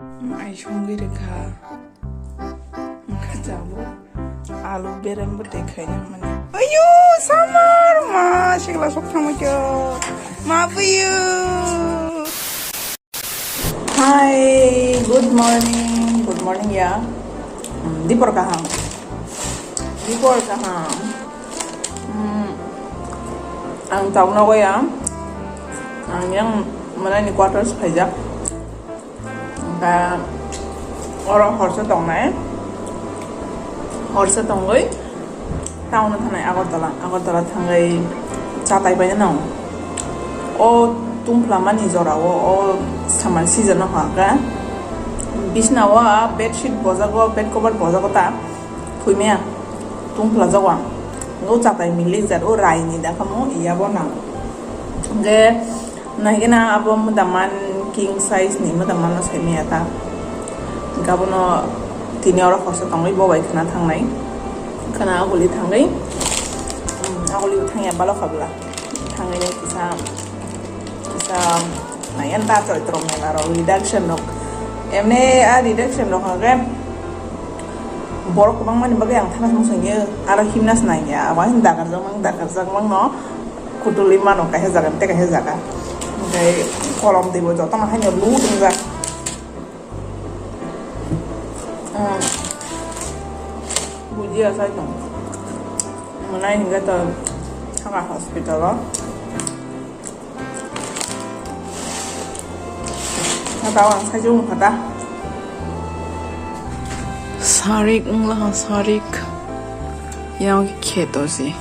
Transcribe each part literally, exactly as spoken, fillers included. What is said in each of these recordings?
Mai songwi rwkha. Wngkha jabo. Alu berem bo tei khaina mani. Ayo, summer ma, sikla sok thangma kyo. Ma buyu. Hi, good morning. Good morning, ya. Hmm, dipor kaham. Dipor kaham. Hmm, ang town o ya. Ang yang mana ni quarters phaijak. Ba oro horsa tongnai, horsa tongwi town-o thangnai Agartala, Agartala thangwi chatai paina nango. O tungphlamani jorao o summer season-o hwnkha bisna o bedsheet bojago, bed cover bojago ta. Thwimaya tungphlajago ang. O chatai milik jat, o raini dakhamu iyabo nang. Hwnkhe naigena abo mwdaman king size ni mwdaman no saimaya ta. Hwnkhe abono tini oro horsa tongwi bo bai khna thangnai. Khna aguli thangwi, um, aguli thangya balo khabla. Thangwi kisa Sa, na yan ta choi trom mela rok reduction rok. Emne a reduction rok hage borok kwbangma ni bagwi ang thana song song ye aro himna snai ya. Abo hin dagar jak mang, dagar jak mang no kutuli mano kaisa jaga tei kaisa jaga. Oke, kolom tei bo joto ma haino lu wngjak. Hmm. Buji asai tong. Mwnai hingga to thanga hospital o. Tawang sajung kata. Sarik wngla sarik. Yang kheto si.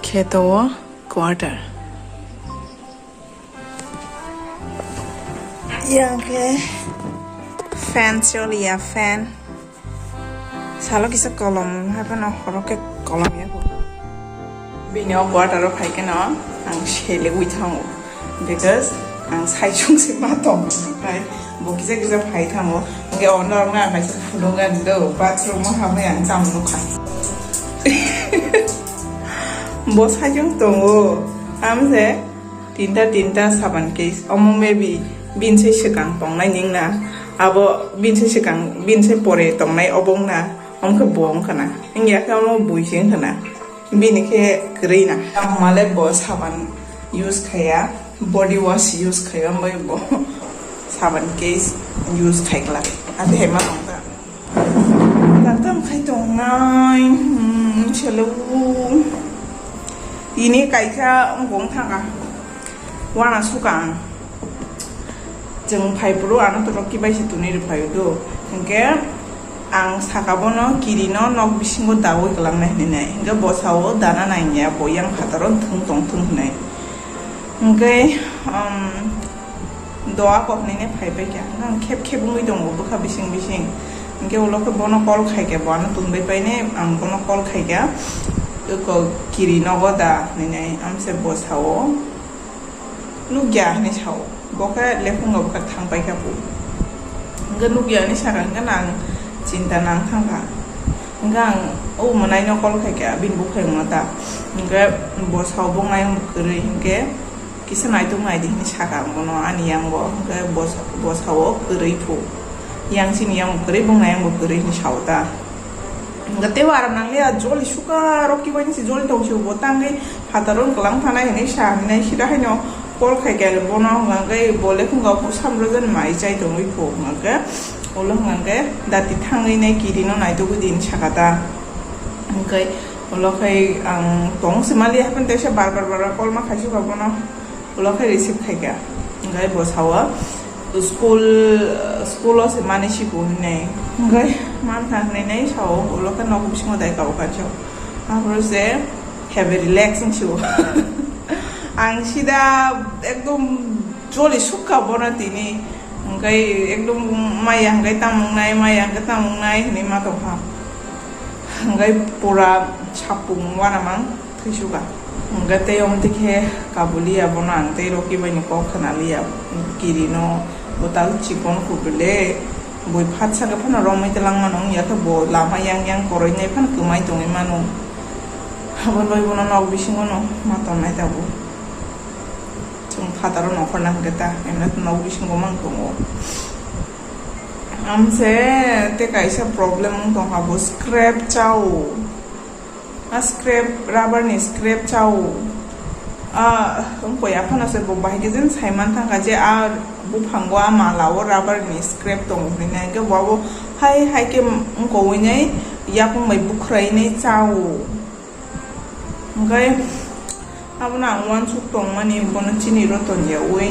Kheto o quarter. Yang ke fan choli ya fan. Salo kisa kolom, hai phano horo khe kolom ya bo. Bini o quarter o phai kheno ang selegwi thango, because ang saichung se ma tong khai bo kisa kisa phai thango. Hingke ono rok na kaisa phunuk ani do bathroom o hamwi ang cham nukha. Bo saichung tongo, amse. Tinta tinta saban case omo maybe bini se swkang tongnai ning na, abo bini se swkang bini se pore tongnai obo wng na, omo khe bo wng khana, wngya khe omo bui se wng khana, bini khe kwrwi na. Tamo male bo saban use khaiya, body wash use khaiya, omo bai bo saban case use khai glak, ate hai ma tong ta. Daktam khai tongnai, hmm, selo. Tini kaisa wngkong thanga. Wana suka ang. Chwng phai phuru ano to roki bai se tuni rw phai do. Hingke ang saka bono kiri no nok bisingo dawi kwlangnai hinwi nai. Hingke bosao dana nangya bo yang phataro thwng tong thwng hinwi. Hingke, um, Doa kok nini phai pai kha, hwnkhe ang khep khep wngwi tongo bwkha bising bising. Hwnkhe ulo khe bono call khai kha, bo ano tun bai paine ang bono call khai kha, eko kiri nogo da hinwi amse bo sao, nukya hinwi sao, bo khe lephungo bwkha thang pai kha bo. Hwnkhe nukya hinwi sakha, hwnkhe ang chinta nang thang kha. Hwnkhe ang o mwnaino call khai kha, bini buphai wngno ta. Hwnkhe bo sao, bo nai wng kwrwi, hwnkhe kisa naituk nai di hinwi sakha ang bono ani yango, hwnkhe bo sa-, bo sao kwrwi phu. Yang chini yango kwrwi, bung nai yango kwrwi hinwi sao ta. Hwnkhe teibo aram nangliya, joli suka rok kibaini se joli tong se bo tangwi phataro wng kwlang thanai hinwi sa hinwi sida haino call khai kha bono, hwnkhe bo lekhungo bwsa hamrojani mai chai tongwi phu, hwnkhe ulo hwnkhe dati thangwi nai kiri no naitugwi di hinwi sakha ta. Hwnkhe ulo khai ang tong se mali haphano teisa bar bar bar bar call ma khaisukha bono. Ulo khe receive khai kha. Hwnkhe bo sao, school, school o se mani siku hinwi. Hwnkhe mantha hinwi nai sao, ulo khe nok bisingo dai kabo kha sao. Aphuru se heavy relax wng sio. Ang sida ekdom joli sukha bono tini. Hwnkhe ekdom maya hwnkhe tamo wngnai, maya hwnkhe tamo wngnai hinwi ma tongkha. Hwnkhe pura sapung uanamang. Thwisu ba. Hwnkhe tei omo twi khe kabuliya bono ang tei Rocky bai ni kok khna liya. Kiri no bo tal chikon kubile. Bui phatsa khe phano romwi twlang mano wngya khe bo lama yang yang koroi nai phano kwmai tongwi mano. Abo bai bono nok bisingo no ma tong nai tabuk. So Phataro nokhorna hwnkhe ta, emno nok bisingo mang tongo. Amse te kaisa problem wng tongkha, bo scrap chao. A scrap, rubber ni scrap chao. A wngkoi aphano se bo bahai khe jen saiman thangkha je a buphango a mala o rubber ni scrap tongo hinwi nai khe bo abo hai hai khe wngkowinai yakung bai bukhrainai chao. Hwnkhe abono ang uansuk tongmani, bono chini ro tonjaui,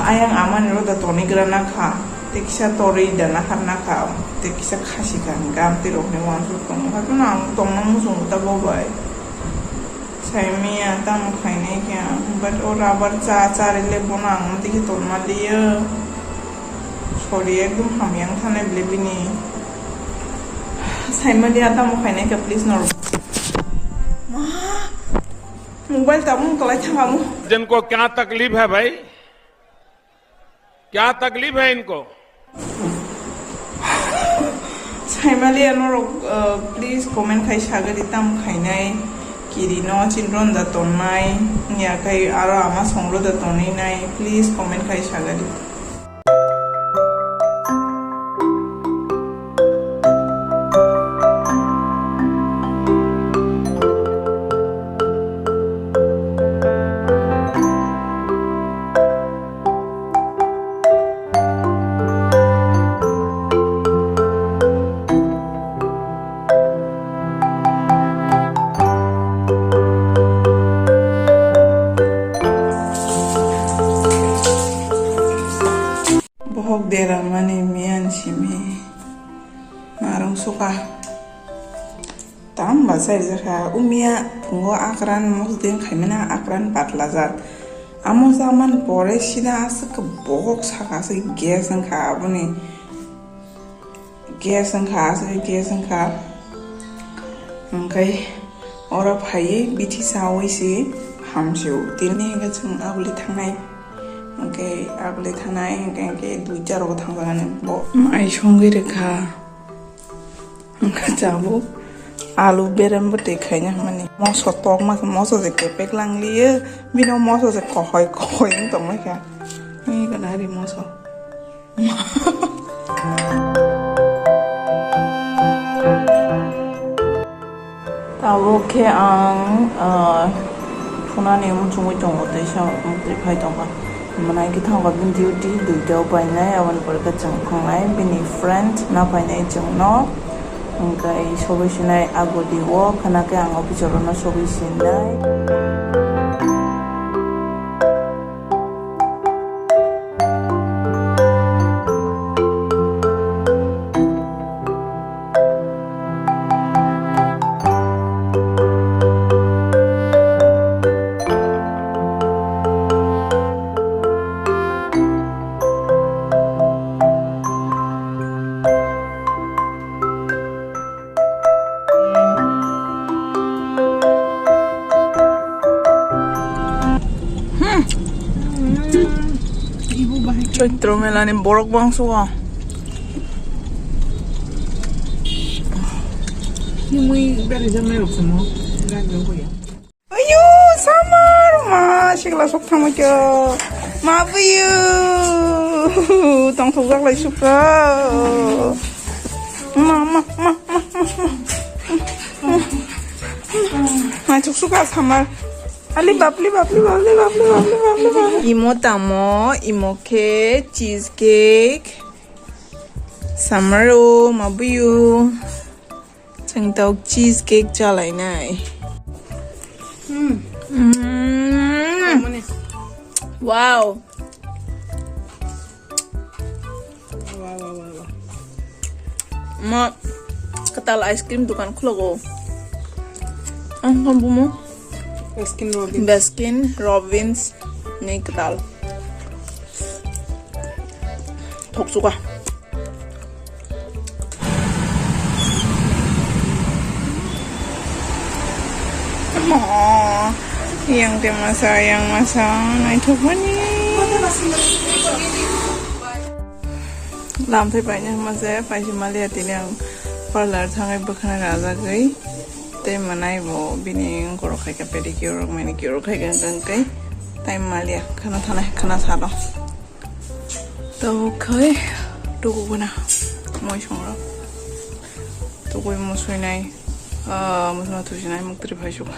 ayang amani ro da tonigra nakha, tei kisa torwi da naharnakha, tei kisa khasi kha, hwnkhe amtwi rokni uansuk tongo. Haikhe ang tongna muchungo ta bo bai. Saimanya tamo khainai khe ang, but o rubber cha cha rwle bono ang amtwi khe tonma liya. Sorry, ekdom hamya wng thanai bele bini. Saimanya tamo khainai khe, please norok. Ma, mobile tabung kwlai thang amo. जिनको क्या तकलीफ है भाई, क्या तकलीफ है इनको? Saimanya norok, uh, please comment khai sagadi tam khainai, kiri no chinron da tonnai, ya khai aro ama songro da tonwi nai, please comment khai sagadi. Bohok dera mani miyan simi narwng suka. Tamba chai jakha, umia phungo akran mosdeng khaimani akran patlajak. Amo jaman pore sida aswk bohok saka aswk gas wngkha aboni. Gas wngkha, aswk gas wngkha. Hwnkhe oro phaiwi bithi sawi se hamsio. Tini hwnkhe chwng aboni thangnai. Hwnkhe aboni thangnai, hwnkhe, hwnkhe duita rogo thangjaknai bo. Mai songwi rwkha. Hwnkhe tabuk alu berem bwtwi khaina hwnmani. Moso tokma khe moso se kepek langliyo. Bino moso se kohoi kohoi wng tongmai kha. Nini gana hari moso. Tabuk khe ang, ah, phunani muchungwi tongo, teisa muktwi phai tongkha. Mwnai khe thangkha bini duty, duita o painai, aboni pore khe chwng phangnai bini friend na painai chwngno. Hwnkhe sogwi sinai agodi o, khwna khe ang office o rono sogwi sinai. Chaitro mela ni borok bangso o. Himui berai jaknai rok se mo, gari rok hoya. Ayo, samar ma, sikla sok thangma kyo. Ma buyu, tong thok jak lai supra. Ma, ma, ma, ma, ma, ma. Ma, chuk suka samar. Ali bapli, bapli, bapli, bapli, bapli, bapli, bapli. Imo tamo, imo khe cheese cake. Samaro, ma buyu. Chwng tok cheese cake chalainai. Hmm. Mm. Mane. Wow. Wow, wow, wow, wow. Ma, katal ice cream dukan khulogo. Ang bumo. Baskin Robbins. Baskin Robbins ni katal. Thok suka. Oh, yang te masa, yang masa, naithok mani. Lamthai paina masa, paisi maliya tini ang parlor thangai bwkhana rajagwi. Tei mwnai bo bini ungkorok khai kha pedicure rok, manicure rok khai kha hwnkhe Time malia khana thanai khana salo. To khai tuku guna moi songrok. Tukui musuinai, ah, musuna thusinai muktri phai suka.